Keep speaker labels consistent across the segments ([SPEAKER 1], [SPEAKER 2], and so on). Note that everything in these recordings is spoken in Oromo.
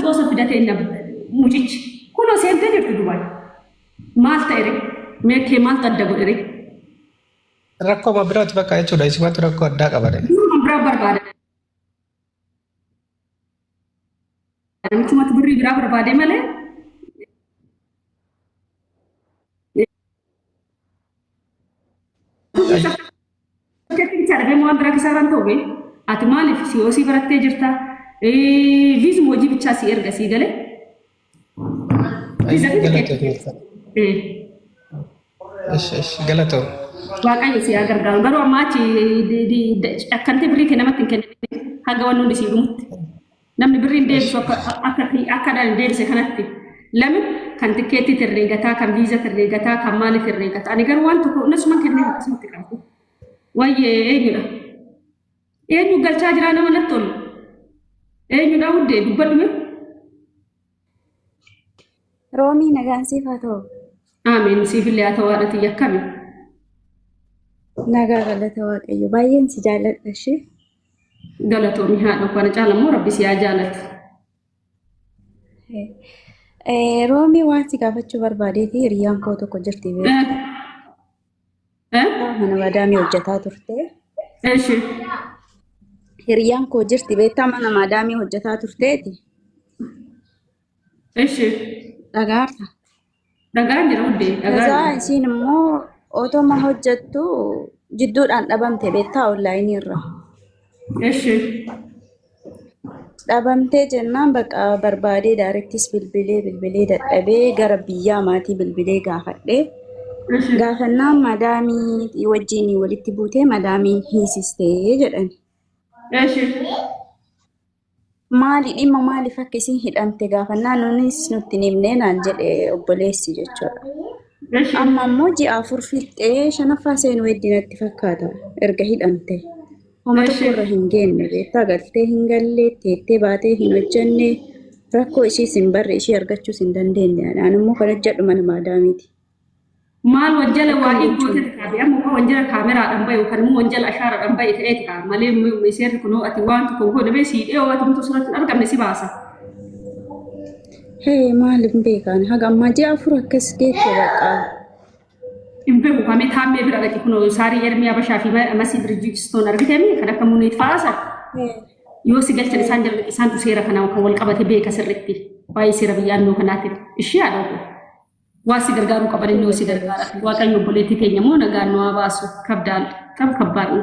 [SPEAKER 1] Mucoosa fidatee inni mucichi. Kunoo seentee jirti Dubaay. Maal ta'e ree? Mee kee maaltu adda godhe ree?
[SPEAKER 2] Rakkoo biraatu bakka jechuudha. Isumatu rakkoo addaa qaba.
[SPEAKER 1] Duruma biraa barbaada. Namichumatu birrii biraa barbaade malee. Bicha dhabee waan biraa kisaaraan ta'u bee. Ati maaliif COC barattee jirta? Viizuma hojii bichaa si erga sii galee. Viizaa fi tikeetii.
[SPEAKER 2] Galatoo.
[SPEAKER 1] Waaqayyo si haa gargaaru. Garuu amma achi akkanti birrii kee namatti hin kennine haga wanni hundi sii dhumutti. Namni birrii hin deebisu akka akka dhaan deebise kanatti. Lami kan tikeettii herreegataa, kan viizaa herreegataa, kan maaliif herreegataa. Ani garuu waan tokko nasuman kennee akkasumatti qabu. Wayyee eenyudha? Eenyu galchaa jiraa nama natti tolu? Eenyudha hundee dubbadhu mee?
[SPEAKER 3] Roomii nagaan siif haa ta'u.
[SPEAKER 1] Amiin, siifillee haa ta'u haadha tiyya, akkami?
[SPEAKER 3] Nagaa, galata Waaqayyo. Baay'een si jaalladha ishee.
[SPEAKER 1] Galatoomi haadha kana caala immoo Rabbi si haa jaalatu.
[SPEAKER 3] Roomii, waan si gaafachuu barbaadeeti, hiriyaan koo tokko jirti beektaa. Mana madaamii hojjetaa turte.
[SPEAKER 1] Eshi.
[SPEAKER 3] Hiriyaan koo jirti beektaa, mana madaamii hojjetaa turteeti.
[SPEAKER 1] Eshi.
[SPEAKER 3] Dhagaarta.
[SPEAKER 1] Dhagaan jira hundee.
[SPEAKER 3] Dhagaan jira. Isiin immoo otoma hojjettu jidduudhaan dhabamte beektaa, online irra.
[SPEAKER 1] Eshi.
[SPEAKER 3] Dhabamtee jennaan bakka barbaadee directis bilbilee bilbilee dadhabee gara biyyaa maatii bilbilee gaafadhee.
[SPEAKER 1] Eshi.
[SPEAKER 3] Gaafannaan madaamii wajjin walitti buutee madaamiin hiisistee jedhan.
[SPEAKER 1] Eshi.
[SPEAKER 3] Maali dhimma maaliif akka isin hidhamte gaafannaan nunis nutti hin himnee naan jedhe obboleessi jechuudha.
[SPEAKER 1] Eshi.
[SPEAKER 3] Amma immoo ji'a 4 fixxee shanaffaa seenuu hedduu natti fakkaata erga hidhamte. Homa tokko irra hin geenne beektaa, galtee hin galle, teettee baatee hin hojjenne, rakkoo ishiis hin barre, ishii argachuus hin dandeenye. Ani immoo kan hojjedhu mana maadaamiiti.
[SPEAKER 1] Maal wanjala waa'ee gootee kaabe amma immoo wanjala kaameraadhaan bahe yookaan immoo wanjala ashaaraadhaan bahe ta'eeti kaa malee seerri kunoo ati waan tokko goone bee siidhee yoo ati mutu sirratti hin argamne si baasa.
[SPEAKER 3] Hee, maal hin beekaan, haga ammaa ji'a 4 akkas geette bakka.
[SPEAKER 1] Hin beeku kamee taammee bira dhaqi, kunoo saarii Ermiyaa Bashaa fi Masii Birjistoon argiteemi kan akka Muniit fa'aa sana. Yoo si galchan isaan jala isaantu seera kana kan wal qabate beeka sirritti waa'ee seera biyya annoo kanaatiin ishee haadha koo. Waa si gargaaruu qaban inni si gargaara. Waaqayyo obboleettii keenya immoo nagaan nu haa baasu. Kabdaal qab kabbaadhu.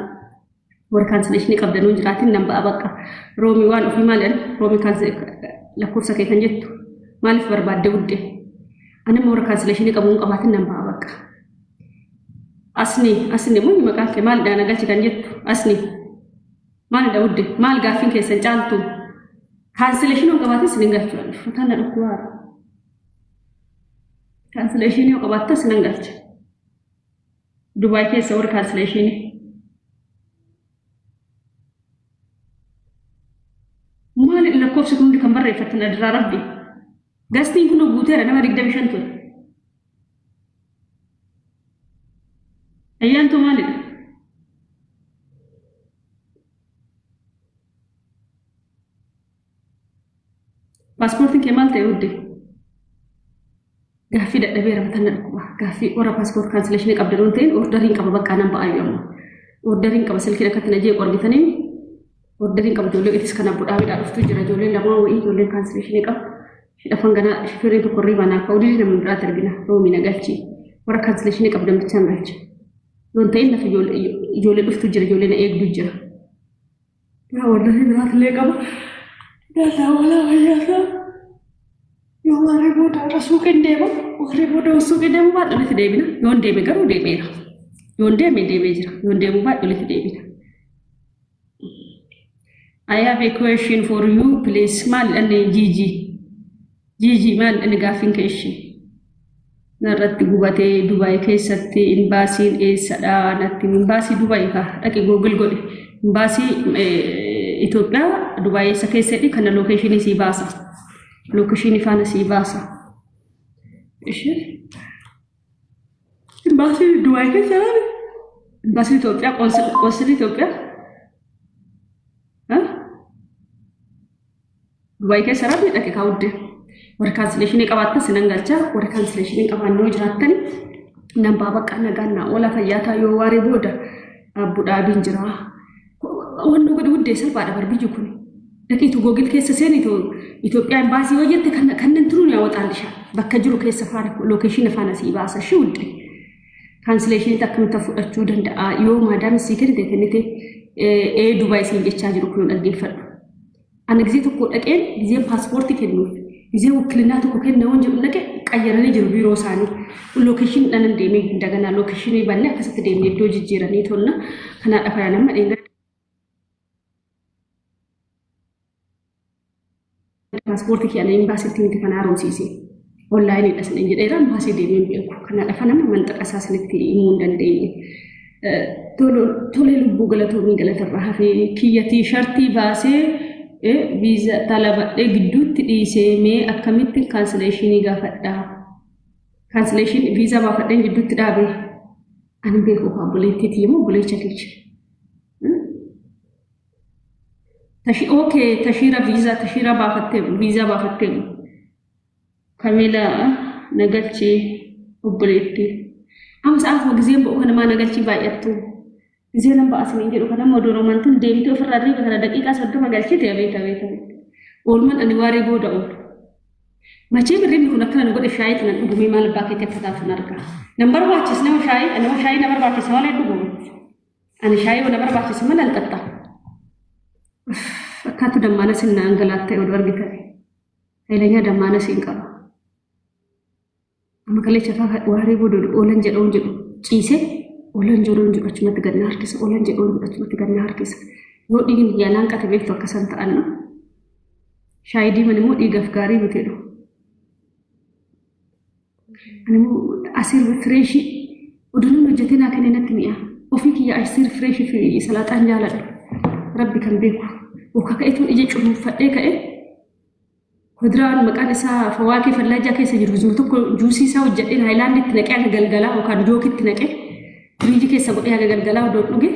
[SPEAKER 1] Warra cancellation qabdan nuun jiraatin nan ba'a bakka. Roomii waan ofii maal jedhan roomii lakkoofsa kee kan jettu maaliif barbaadde wudde? Ani immoo warra cancellation qabu hin qabaatin nan ba'a bakka. Asni asni immoo maqaan kee maalidha na galchi kan jettu asni maalidha wudde, maal gaaffiin keessan caaltu? Cancellation hin qabaatin sin hin galchu. Fataan na dhukkubaa. Cancellation yoo qabaattas nan galcha. Dubaay keessa warri cancellation. Maali lakkoofsi kun hundi kan barreeffattan adiraa rabbi? Guestiin kun guuteera, nama 25 ture. Ayyaantuu maalidha? Paaspoortiin kee maal ta'e hudde? Gaaffii dadhabeera, mataan na dhukkuba. Gaaffii warra passport cancellation qabdan waan ta'in orderiin qaba, bakka nan ba'aa yoo amma. Orderiin qaba, silkiin akkatti na jeequ argitanii orderiin qaba, ijoollee itis kana budhaa dhuftu jira, ijoolleen lamaan wayii ijoolleen cancellation qabu. Shidhafan ganaa shifeerri tokko riba naa ka'u didi namni biraatti argina roomii na galchi. Warra cancellation qabdan bichaan galcha. Yoon ta'in lafa ijoollee dhuftu jira, ijoollee na eegdu jira. Yaa orderii biraatillee qaba. Daataa walaa wayyaasaa. Yoo warri booda irra suuqiin deema, warri booda suuqii deemu baadhu olitti deebina. Yoon deeme garuu deemeera. Yoon deeme deemee jira. Yoon deemu baadhu olitti deebina. I have a question for you, please. Maal dhanne Gigi? Gigi, maal dhanne gaaffiin kee ishee? Narratti gubatee, Dubaay keessatti imbaasiin eessadha natti? Imbaasii Dubaay kaa dhaqi Google godhi. Imbaasii Itoophiyaa Dubaay eessa keessadhi kana location sii baasa. Location faana sii baasa. Ishee imbaasii Dubaay keessa laali? Imbaasii Itoophiyaa, qoonsilii Itoophiyaa? Dubaay keessa rabbi dhaqe kaawudde. Warra cancellation qabaattan sinan galcha. Warra cancellation qabaanne yoo jiraattan nan baa bakka nagaan naa oola fayyaa ta'a yoo waaree booda abbu dhaabiin jira. Wanni godhi wuddee salphaadha bar biyyi kun. Dhaqiitu Google keessa seenitu Itoophiyaa imbaasii yoo jette kanneen turuun yaa waxaan bakka jiru keessa faana location faana sii baasa shi wudde. Cancellation akkamitti fudhachuu danda'a yoo maadaam sii kennite kennite ee Dubaay siin jechaa jiru kun dhaggeeffadhu. Ani gizee tokko dhaqeen gizee paaspoortii kennuuf gizee wukilinaa tokko kenna waan jedhu dhaqe qayyaranii jiru biiroo isaanii. Location dhanan deemee daganaa location bannee akkasitti deemnee iddoo jijjiiranii tonna kanaa dhafa nama dheenga. Paaspoortii kiyya imbaasiitti miti kan haaromsiise. Onlaayiniidha sin jedheera imbaasii deemee hin beeku. Kana dhafa nama manxaqa isaa sinitti himuu hin dandeenye. Tolee lubbuu galatoomii galatarraa hafee kiyya tiishartii baasee viiza talabadhee gidduutti dhiisee mee akkamitti cancellation gaafadhaa. Cancellation viizaa baafadheen gidduutti dhaabee ani beeku obboleettiitii immoo obboleecha keessa. Tashi okay tashiira viizaa tashiira baafattee viizaa baafattee Kameela nagalchii obboleettii. Amma sa'aatuma gizeen ba'u kana maa nagalchii baay'attu. Gizee nan ba'a isiniin jedhu kana immoo doromantuun deemtee ofirraa diriiba kana daqiiqaa 30 galchite abeet abeet abeet. Oolmaan ani waaree booda oolu. Machee birriin kun akkana nu godhe shaayii kana dhugumee maal abbaa keetti akka taatu nan argaa. Nan barbaachis nama shaayii nama shaayii na barbaachisa malee dhugume. Ani shaayii na barbaachisa malee hin xaxxa. Akkaatu dammaana sin na angalaatta'e oduu argitan. Hayilanya dammaana siin qaba. Amma kalecha fa'aa waaree booda oolan jedhuun jedhu ciisee oolan jedhuun jedhu achumatti gad na harkisa oolan jedhuun jedhu achumatti gad na harkisa. Yoo dhiigni yaalaan qate beektu akkasan ta'an no. Shaayii diiman immoo dhiigaaf gaarii miti jedhu. Ani immoo asiir fresh oduu namni hojjetee naa kenne natti mi'a. Ofii kiyya asiir fresh fi salaaxaan jaaladhu. Rabbi kan beeku. Oka ka'eetuun ija cuunfadhee ka'e kudraan maqaan isaa fawaakee fallaajaa keessa jiru zuma tokko juusii isaa hojjedheen haayilaanditti naqee haga galgalaa yookaan jookitti naqee firiijii keessa godhee haga galgalaa odoo dhuge.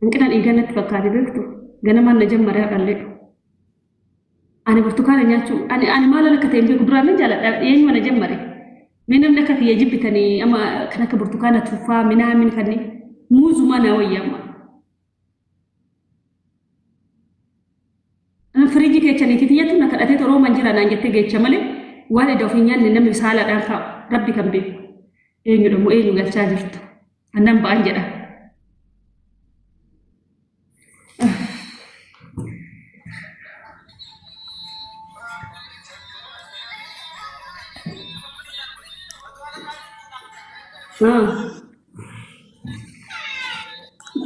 [SPEAKER 1] Hanqina dhiigaa natti fakkaate beektu ganamaan na jammaree haqallee. Ani burtukaana nyaachuu ani maal akka ta'e hin beeku duraan nan jaaladha dhiyeenyuma na jammare. Mee namni akka kiyya jibbitanii amma kan akka burtukaana tuffaa minaamin kanneen muuzumaa naa wayya amma. Firiijii keechaniiti tiyyatu na kadhatee torooman jira naan jettee geecha malee waan eda ofii nyaanne namni saalaadhaan kaa'u rabbi kan beeku. Eenyudha moo eenyu galchaa jirtu? Annan ba'an jedha.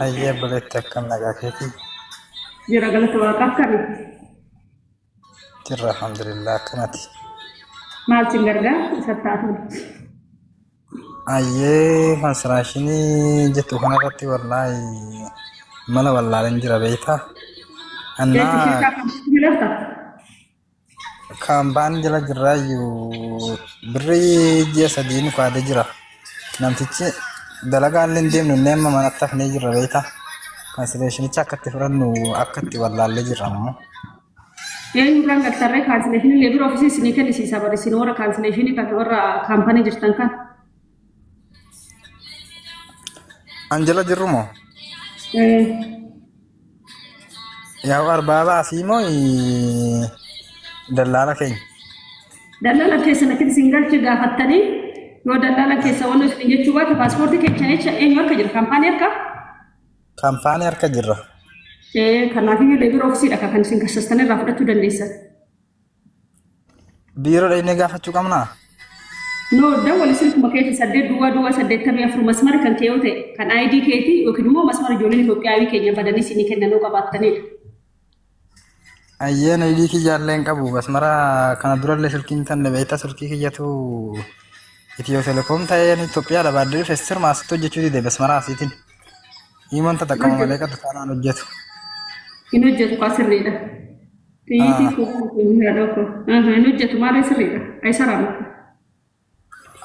[SPEAKER 2] Ayyee obboleetti akkam nagaa keetii?
[SPEAKER 1] Jira galata waaqaa akkami?
[SPEAKER 2] Jirra alhamdulillah akkamati.
[SPEAKER 1] Maal sin gargaara? Isa taatu.
[SPEAKER 2] Ayyee konsiraashinii jettu kanarratti wallaahi mala wallaaleen jira beektaa?
[SPEAKER 1] Jechi
[SPEAKER 2] Annaa
[SPEAKER 1] shirkaa kan lafta.
[SPEAKER 2] Kaampaan jala jirraayyuu birrii ji'a 3 nu kaadee jira. Namtichi dalagaa illee hin deemnu inni amma manatti hafnee jirra beektaa? Kansileeshinicha akka itti fudhannu akka itti wallaallee jirra ammoo.
[SPEAKER 1] Eenyurraan galtarree cancellation leebir ofiisii isinii kennisiisa bara isin warra cancellation kan warra kaampanii jirtan kan.
[SPEAKER 2] An jala jirru moo? Yaa arbaabaa asii moo dallaala keenya?
[SPEAKER 1] Dallaala keessan akka isin galche gaafattanii yoo dallaala keessa wanni isin jechuu baate paaspoortii keessan jecha eenyu harka jira kaampaanii harka?
[SPEAKER 2] Kaampaanii harka jirra.
[SPEAKER 1] Kanaafiyyuu leebir ofiisiidha kan isin kassastan irraa fudhachuu dandeessan.
[SPEAKER 2] Biiroo dhaqnee gaafachuu qabnaa?
[SPEAKER 1] No, dawwali silkuma keeti 8 duwwaa duwwaa 84 masmara kan kee yoo ta'e kan ID keetii yookiin immoo masmara ijoolleen Itoophiyaawii keenya badanii isinii kennan yoo qabaattanidha.
[SPEAKER 2] Ayyeen ID kiyyaallee hin qabu. Masmara kana durallee silkiin tanne beektaa silkii kiyyatu Itiyoo telekoom ta'ee ani Itoophiyaadha baaddee dhufe sirma asitti hojjechuu dide masmara asiitiin. Himan tatakkama malee qatu taanaan hojjetu.
[SPEAKER 1] Hin hojjetu kaa sirriidha. Xiyyiitii koo hin hojjetu maalee sirriidha. Ayi saraama.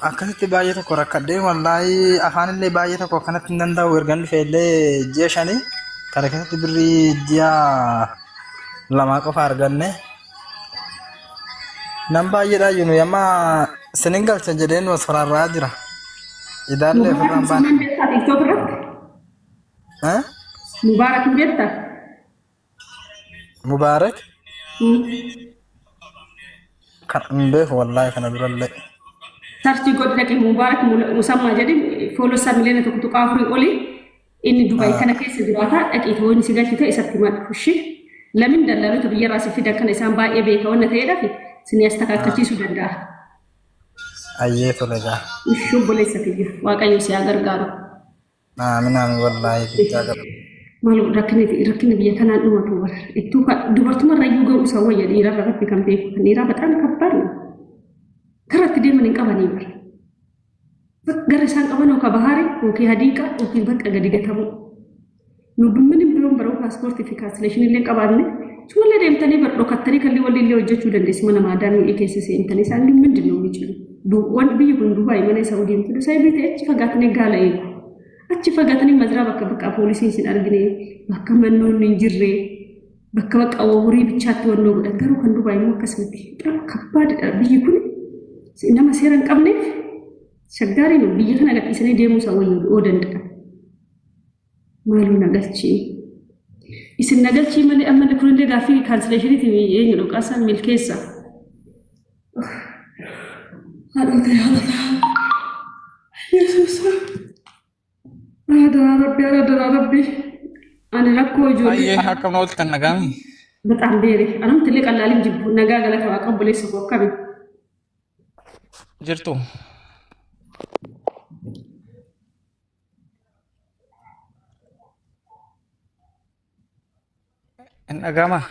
[SPEAKER 2] Akkasitti baay'ee tokko rakkadhee wallaahi afaanillee baay'ee tokko akkanatti hin danda'u ergan dhufe illee ji'a 5 kana keessatti birrii ji'a Lamaa qofa arganne. Nam baay'eedha iyyuu nuyi amma sinin galcha jedhee nu as faraarraa jira. Idaallee
[SPEAKER 1] Mubaarak
[SPEAKER 2] ofirraan baane.
[SPEAKER 1] Musammaan beektaa TikTok irratti?
[SPEAKER 2] Eh?
[SPEAKER 1] Mubaarak hin beektaa?
[SPEAKER 2] Mubaarak kan hin beeku wallaahi kana durallee.
[SPEAKER 1] Search godhi dhaqi Mubaarak Musammaa jedhi follow isaa miliyoona 1.4 olii inni Dubaay kana keessa jiraata dhaqii ta'uu inni si galchu ta'e isatti himadhu. Ishi lamin dallaalota biyyarraa si fidan kana isaan baay'ee beeka wanna ta'eedhaaf isin as takakkachiisuu danda'a.
[SPEAKER 2] Ayyee tole gaa.
[SPEAKER 1] Ishi obboleessa kiyya Waaqayyo si haa gargaaru.
[SPEAKER 2] Aamin aamin wallaahi guddaa qaba.
[SPEAKER 1] Maal rakkinni biyya kanaan dhumatu bara. Ittuu dubartuma irrayyuu ga'u isa wayya dhiirarra rabbi kan beeku kan dhiiraa በጣም ከባድ ነው. Karaa itti deeman hin qabanii bara. Gara isaan qaban yookaan bahaari yookiin hadiiqa yookiin bakka gadi gatamu. Nu ምንም ቢሆን baruu paaspoortii fi cancellation illee qabaanne sumallee deemtanii bar dhokattanii kan walii illee hojjechuu dandeessu mana maadaamii keessa seentanii isaan ግን ምንድን ነው የሚችሉ waan biyyi kun Dubaay mana isa deemtu saayii ta'e achi fagaatanii gaala eegu. Achi fagaatanii maziraa bakka bakka poolisiin sin argine bakka mannoonni hin jirre bakka bakka horii bichaatti wannoo godhan garuu kan Dubaay immoo akkas miti. በጣም ከባድ biyyi kun nama seera hin qabneef shaggaarii nu biyya kana gadhiisanii deemuu isaa wayyuu yoo danda'an. Maaloo nagalchii. Isin nagalchii malee amma kunillee gaaffii cancellationiitiin eenyu dhuqaasaa milkeessa. Haadha haadha. Yesuus. Haadha Rabbi haadha Rabbi. Ani rakkoo ijoollee.
[SPEAKER 4] Baay'ee akkam ooltan nagaami.
[SPEAKER 1] በጣም beere. Anumti illee qallaaliin jibbu nagaa galata waaqa obboleessa koo akkami.
[SPEAKER 4] Jirtu. Hin dhaga'amaa?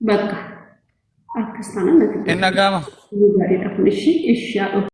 [SPEAKER 1] Bakka akkas taanaan natti
[SPEAKER 4] Hin dhaga'amaa?
[SPEAKER 1] gaariidha kun ishii ishii haadha.